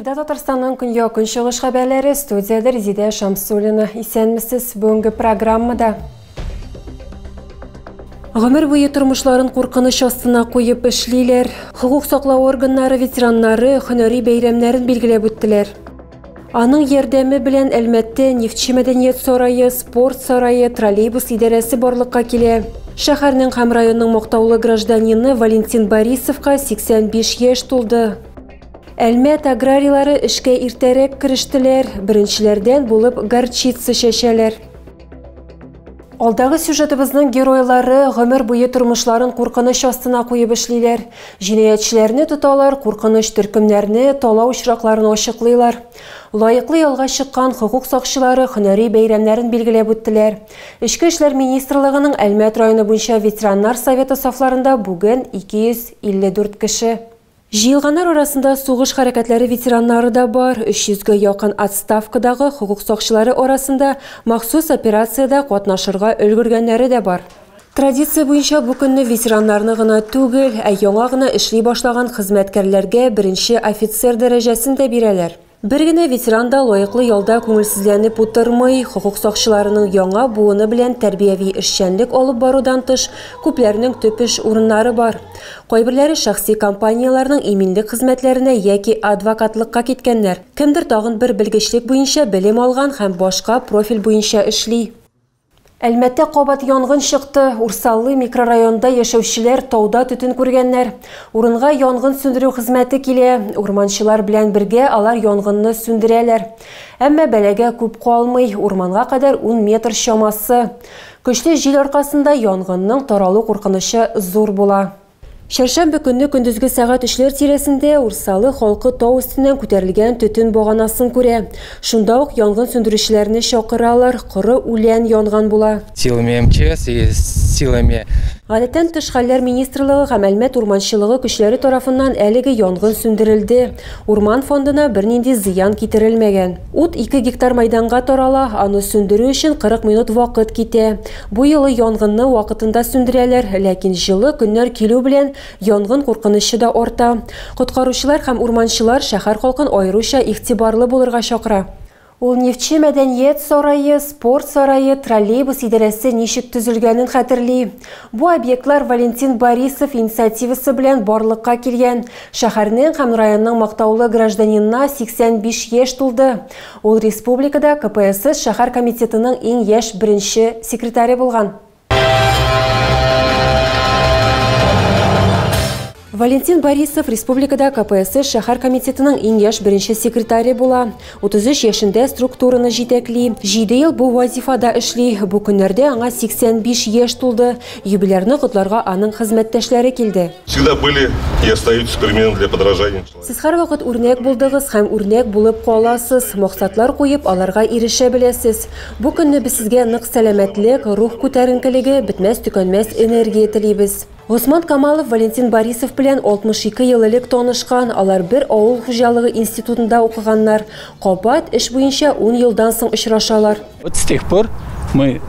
Эфирда Татарстанның көньяк-көнчыгыш хәбәрләре, студиядә Резидә Шамсуллина. Исәнмесез, бүгенге программада. Гомер буе тормышларын куркыныч астына куеп эшлиләр. Хокук саклау органнары ветераннары һөнәри бәйрәмнәрен билгеләп үттеләр. Аның ярдәме белән Әлмәттә Нефтьче мәдәният сарае, спорт сарае, троллейбус идарәсе барлыкка килә. Шәһәрнең һәм районның мактаулы гражданины Валентин Борисовка 85 яшь тулды. Әлмәт аграрийлары эшкә иртәрәк керештеләр, беренчеләрдән булып горчица чәчәләр. Алдагы сюжетыбызның геройлары гомер буе тормышларын куркыныч астына куеп эшлиләр. Җинаятьчеләрне тоталар, куркыныч төркемнәрне, талау очракларын ачыклыйлар. Лаеклы ялга чыккан хокук сакчылары һөнәри бәйрәмнәрен билгеләп үттеләр. Эчке эшләр министрлыгының Әлмәт районы буенча ветераннар советы сафларында бүген 254 кеше. Җыелганнар арасында сугыш хәрәкәтләре ветераннары да бар. 300гә якын отставкадагы хокук сакчылары арасында махсус операциядә катнашырга өлгергәннәре дә бар. Традиция буенча бу көнне ветераннарны гына түгел, ә яңа гына эшли башлаган хезмәткәрләргә беренче офицер дәрәҗәсен дә бирәләр. Бер генә ветеран да лаеклы ялда күңелсезләнеп утырмый, хокук сакчыларының яңа буыны белән тәрбияви эшчәнлек алып барудан тыш, күпләрнең төп эш урыннары бар. Кайберләре шәхси компанияләрнең иминлек хезмәтләренә яки адвокатлыкка киткәннәр. Кемдер тагын бер белгечлек буенча белем алган һәм башка профиль буенча эшли. Әлмәттә кабат янгын чыкты. Урсаллы микрорайонда яшәүчеләр тауда төтен күргәннәр. Урынга янгын сүндерү хезмәте килә. Урманчылар белән бергә алар янгынны сүндерәләр. Әмма бәлагә күп калмый. Урманга кадәр 10 метр чамасы. Көчле җил аркасында янгынның таралу куркынычы зур була. Чәршәмбе көнне көндезге сәгать 3-ләр тирәсендә Урсалы халкы тау өстеннән күтәрелгән төтен баганасын күрә. Шунда ук янгын сүндерүчеләрне чакыралар, коры үлән янган була. Силами МЧС и силами Гадәттән тыш хәлләр министрлыгы һәм Әлмәт урманчылыгы көчләре тарафыннан әлеге янгын сүндерелде. Урман фондына бернинди зыян китерелмәгән. Ут 2 гектар майданга тарала, аны сүндерү өчен 40 минут вакыт китә. Бу юлы янгынны вакытында сүндерәләр, ләкин җылы көннәр килү белән янгын куркынычы да арта. Коткаручылар һәм урманчылар шәһәр халкын аеруча игътибарлы булырга чакыра. Ул Нефтьче мәдәният сарае, спорт сарае, троллейбус идарәсе ничек төзелгәнен хәтерли. Бу объектлар Валентин Борисов инициативасы белән барлыкка килгән. Шәһәрнең һәм районның мактаулы гражданинына 85 яшь тулды. Ул республикада КПСС шәһәр комитетының иң яшь беренче секретаре булган. Валентин Борисов республикада КПСС шәһәр комитетының иң яшь беренче секретаре була. 33 яшендә структураны җитәкли. 7 ел бу вазифада эшли. Бу көннәрдә аңа 85 яшь тулды. Юбилярны котларга аның хезмәттәшләре килде. Всегда были и остаются примером для подражания. Сез һәрвакыт үрнәк булдыгыз һәм үрнәк булып каласыз. Максатлар куеп, аларга ирешә беләсез. Бу көнне без сезгә нык сәламәтлек, рух күтәренкелеге, бетмәс-төкәнмәс энергия телибез. Госман Камалов Валентин Борисов белән 62 ел элек танышкан. Алар бер авыл хуҗалыгы институтында укыганнар. Кабат эш буенча 10 елдан соң очрашалар. Вот с тех пор мы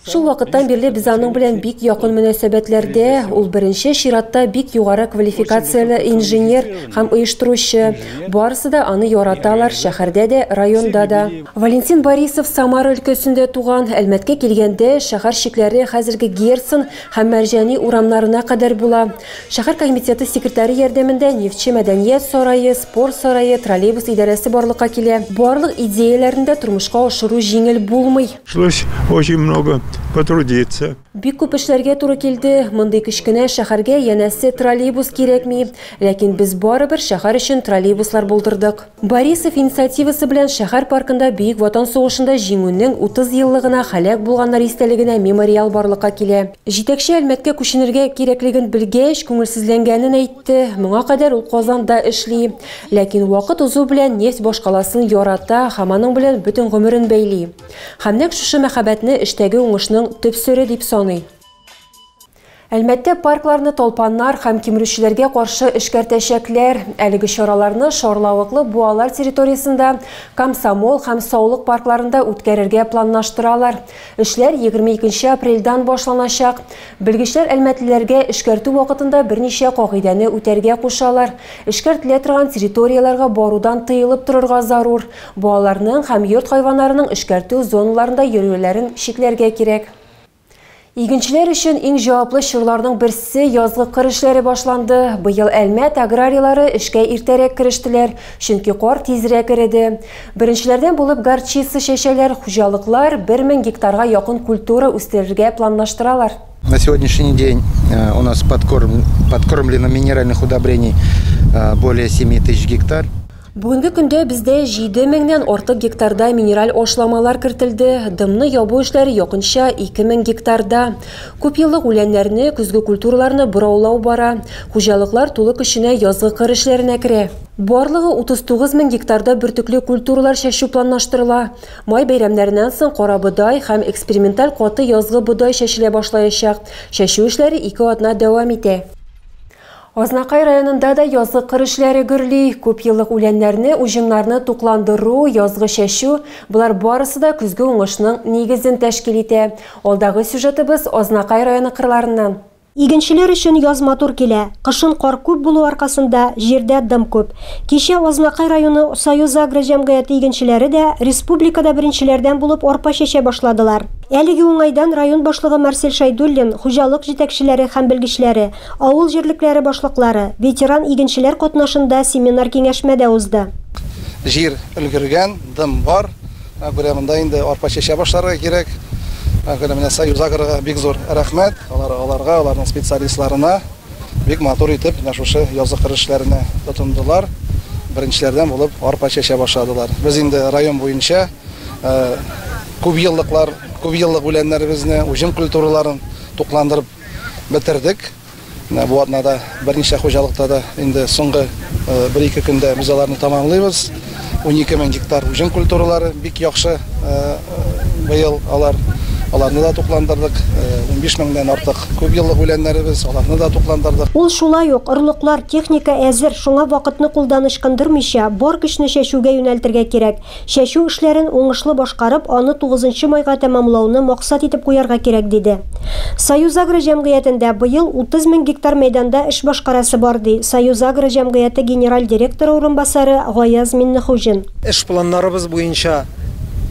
Шул вакыттан бирле без аның белән бик якын мөнәсәбәтләрдә. Ул беренче чиратта бик югары квалификацияле инженер һәм оештыручы. Барысы да аны яраталар, шәһәрдә дә, районда да. Валентин Борисов Самара өлкәсендә туган. Әлмәткә килгәндә шәһәр чикләре хәзерге Герцен һәм Мәрҗани урамнарына кадәр була. Шәһәр комитеты секретаре ярдәмендә Нефтьче мәдәният сарае, спорт сарае, троллейбус идарәсе барлыкка килә. Барлык идеяләрен дә тормышка ашыру җиңел булмый. Пришлось очень много потрудиться. Бик күп эшләргә туры килде. Мондый кечкенә шәһәргә янәсе троллейбус кирәкми. Ләкин без барыбер шәһәр өчен троллейбуслар булдырдык. Борисов инициативасы белән шәһәр паркында Бөек Ватан сугышында җиңүнең 30 еллыгына һәлак булганнар истәлегенә мемориал барлыкка килә. Җитәкче Әлмәткә күченергә кирәклеген белгәч, күңелсезләнгәнен әйтте. Моңа кадәр ул Казанда эшли. Ләкин вакыт узу белән нефть башкаласын ярата һәм аның белән бөтен гомерен бәйли. Һәм нәкъ шушы мәхәббәтне эштәге уңышның төп сере дип саный. Әлмәттә паркларны талпаннар һәм кимерүчеләргә каршы эшкәртәчәкләр. Әлеге чараларны Шарлавыклы буалар территориясендә, Комсомол һәм Саулык паркларында үткәрергә планлаштыралар. Эшләр 22 апрельдән башланачак. Белгечләр әлмәтлеләргә эшкәртү вакытында берничә кагыйдәне үтәргә кушалар. Эшкәртелә торган территорияләргә барудан тыелып торырга зарур. Буаларның һәм йорт хайваннарының эшкәртү зоналарында йөрүләрен чикләргә кирәк. Игенчеләр өчен иң җаваплы чорларның берсе язгы кыр эшләре башланды. Быел Әлмәт аграрийлары эшкә иртәрәк керештеләр, чөнки кар тизрәк эреде. Беренчеләрдән булып горчица чәчәләр, хуҗалыклар 1000 гектарга якын культура үстерергә планлаштыралар. На сегодняшний день у нас подкормлено минеральных удобрений более 7000 гектар. Бүгенге көндә бездә 7000-нән артык гектарда минераль ашламалар кертелде. Дымны ябу эшләре якынча 2000 гектарда. Күпьеллык үләннәрне, көзге культураларны бораулау бара. Хуҗалыклар тулы көченә язгы кыр эшләренә керә. Барлыгы 39 000 гектарда бөртекле культуралар чәчү планлаштырыла. Май бәйрәмнәреннән соң кара бодай һәм эксперименталь каты язгы бодай чәчелә башлаячак. Чәчү эшләре 2 атна дәвам итә. Азнакай районында да язгы кыр эшләре гөрли. Күпьеллык үләннәрне, уҗымнарны тукландыру, язгы чәчү – болар барысы да көзге уңышның нигезен тәшкил итә. Алдагы сюжетыбыз Азнакай районы кырларыннан. Игенчеләр өчен яз матур килә. Кышын кар күп булу аркасында җирдә дым күп. Кичә Азнакай районы Союз-Агро җәмгыяте игенчеләре дә республикада беренчеләрдән булып арпа чәчә башладылар. Әлеге уңайдан район башлыгы Марсель Шайдуллин, хуҗалык җитәкчеләре һәм белгечләре, авыл җирлекләре башлыклары, ветеран игенчеләр катнашында семинар киңәшмә дә узды. Җир өлгергән, дым бар. Күрә монда инде арпа чәчә башларга кирәк. Күрә менә Союз-Агрога бик зур рәхмәт. Аларга, аларның специалистларына бик матур итеп менә шушы язгы кыр эшләренә тотындылар. Беренчеләрдән булып арпа чәчә башладылар. Без инде район буенча күп еллыклар, күп еллык үләннәребезне, уҗым культураларын тукландырып бетердек. Менә бу атнада берничә хуҗалыкта да инде соңгы 1-2 көндә без аларны тамамлыйбыз. 12 мең гектар уҗым культуралары бик яхшы быел аларны да тукландырдык. 15 меңнән артык күп еллык үләннәребез, аларны да тукландырдык. Ул шулай ук орлыклар, техника әзер, шуңа вакытны кулдан ычкындырмыйча, бар көчне чәчүгә юнәлтергә кирәк. Чәчү эшләрен уңышлы башкарып, аны 9 майга тәмамлауны максат итеп куярга кирәк, диде. Союз-Агро җәмгыятендә быел 30 мең гектар мәйданда эш башкарасы бар, ди Союз-Агро җәмгыяте генераль директоры урынбасары Гаяз Миннехуҗин. Эш планнарыбыз буенча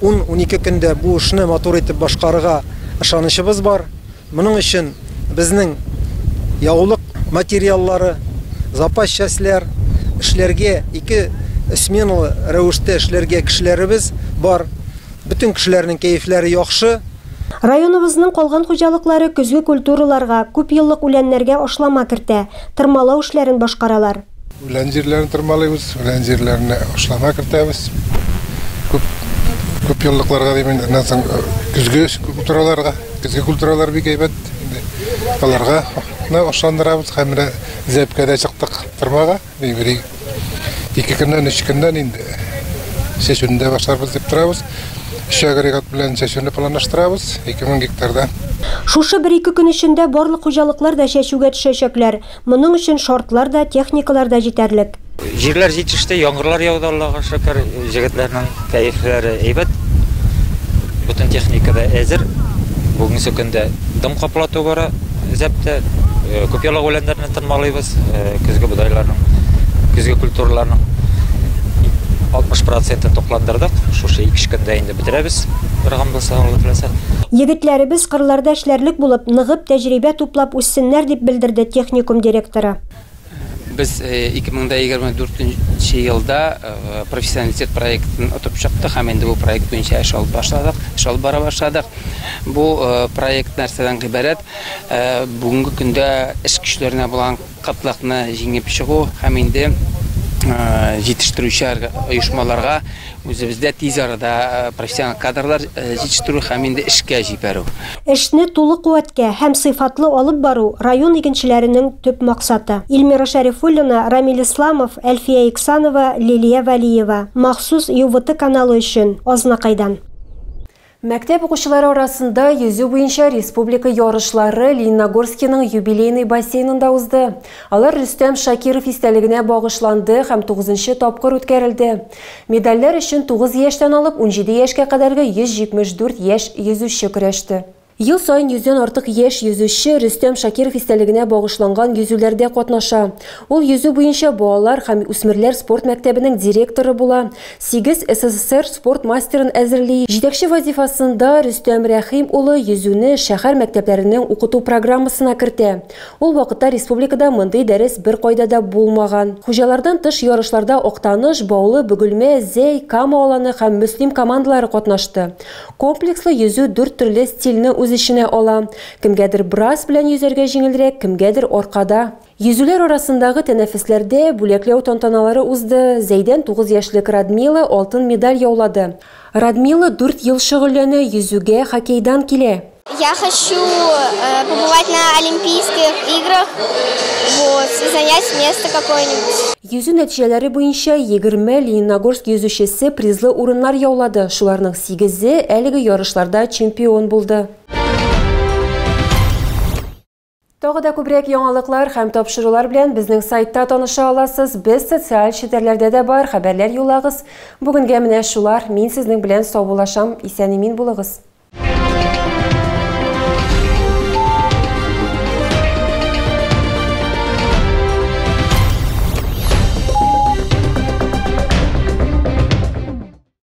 10-12 көндә бу эшне матур итеп башкарырга ышанычыбыз бар. Моның өчен безнең яулык материаллары, запас частьләр, эшләргә ике сменалы рәвештә эшләргә кешеләребез бар. Бөтен кешеләрнең кәефләре яхшы. Районыбызның калган хуҗалыклары көзге культураларга, күп еллык үләннәргә ашлама кертә, тырмалау эшләрен башкаралар. Үлән җирләрен тырмалыйбыз, үлән җирләренә ашлама кертәбез. Күп еллыкларга дим инде, аннан соң көзге культураларга, көзге культуралар бик әйбәт. Инде аларга ашландырабыз һәм менә зәпкә дә чыктык тырмага. Бер ике көннән, өч көннән инде чәчүне дә башларбыз дип торабыз. Өч агрегат белән чәчүне планлаштырабыз 2000 гектарда. Шушы бер-ике көн эчендә барлык хуҗалыклар да чәчүгә төшәчәкләр. Моның өчен шартлар да, техникалар да җитәрлек. Җирләр җитеште, яңгырлар яуды, Аллага шөкер, җегетләрнең кәефләре әйбәт. Бөтен техника да әзер. Бүгенге көндә дым каплату бара, зәптә күп еллык үләннәрне тырмалыйбыз, көзге бодайларның, көзге культураларның 60% тукландырдык. Шушы ике көндә инде бетерәбез. Ыргам булса, Алла теләсә. Егетләребез кырларда эшләрлек булып, ныгып тәҗрибә туплап үссеннәр, дип белдерде техникум директоры. Без 2024 елда профессионалитет проектын отып чыктык һәм инде бу проект буенча эш алып башладык, эш алып бара башладык. Бу проект нәрсәдән гыйбарәт? Бүгенге көндә эш көчләренә булган кытлыкны җиңеп чыгу һәм инде җитештерүче оешмаларга үзебездә тиз арада профессиональ кадрлар җитештерү һәм инде эшкә җибәрү. Эшне тулы куәткә һәм сыйфатлы алып бару район игенчеләренең төп максаты. Эльмира Шәрифуллина, Рамил Исламов, Әлфия Иксанова, Лилия Вәлиева. Махсус ЮВТ каналы өчен Азнакайдан. Мәктәп укучылары арасында йөзү буенча республика ярышлары Лениногорскиның юбилейный бассейнында узды. Алар Рөстәм Шакиров истәлегенә багышланды һәм 9нчы тапкыр үткәрелде. Медальләр өчен 9 яшьтән алып 17 яшькә кадәрге 174 яшь йөзүче көрәште. Ел саен 100дән артык яшь йөзүче Рөстәм Шакиров истәлегенә багышланган йөзүләрдә катнаша. Ул йөзү буенча балалар һәм үсмерләр спорт мәктәбенең директоры була. 8 СССР спорт мастерын әзерли. Җитәкче вазифасында Рөстәм Рәхим улы йөзүне шәһәр мәктәпләренең укыту программасына кертә. Ул вакытта республикада мондый дәрес бер кайда да булмаган. Хуҗалардан тыш ярышларда Актаныш, Баулы, Бөгелмә, Зәй, Кама аланы һәм Мөслим командалары катнашты. Комплекслы йөзү 4 төрле стильне үз эченә ала. Кемгәдер брас белән йөзәргә җиңелрәк, кемгәдер аркада. Йөзүләр арасындагы тәнәфесләрдә бүләкләү тантаналары узды. Зәйдән 9 яшьлек Радмила алтын медаль яулады. Радмила 4 ел шөгыльләнә, йөзүгә хоккейдан килә. Я хочу побывать на Олимпийских играх, вот, занять место какое-нибудь. Йөзү нәтиҗәләре буенча 20 Лениногорск йөзүчесе призлы урыннар яулады. Шуларның 8-е әлеге ярышларда чемпион булды. Тагы да күбрәк яңалыклар һәм тапшырулар белән безнең сайтта таныша аласыз. Без социаль челтәрләрдә дә бар, хәбәрләр юллагыз. Бүгенгә менә шулар. Мин сезнең белән саубуллашам. Исән-имин булыгыз.